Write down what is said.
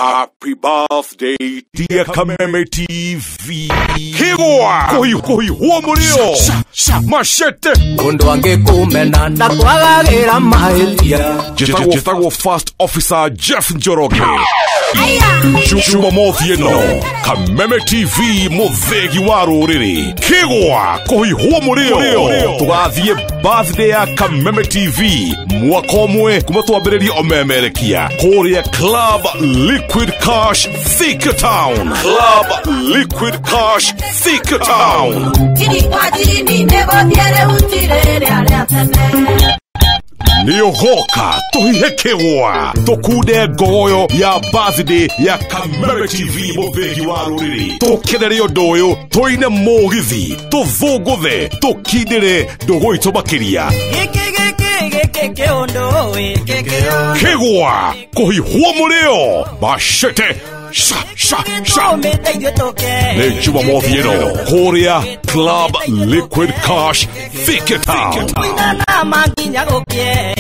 Happy birthday dear Kameme TV. Kigwa kuhihwo murio machete Mundu angikumena ndakwagagĩra mahĩtia. Njĩtagwo First Officer Jeff Njoroge. Jumamothi ĩno Kameme TV mũthegi wa rũrĩrĩ. Kigwa kuhihwo murio. Tũgathiĩ birthday ya Kameme TV mwaka ũmwe kuma twambĩrĩrie ũmemerekia kũrĩa Club Liquid Cash Thika Town. Club Liquid Cash Thika Town. Nĩũgoka tũhihe kĩgwa tũkunde ngogoyo ya birthday ya Kameme TV mũthegi wa rũrĩrĩ. Tũkenere ũndũ ũyũ, tũine mũgithi, tũthũngũthe, tũkindĩre ndũgũ itũ makĩria. Kĩgwa kũhihwo mũrĩo machete sha sha sha. Nĩ Jumamothi ĩno kũrĩa Club Liquid Cash Thika Town. Nginya gũkĩe.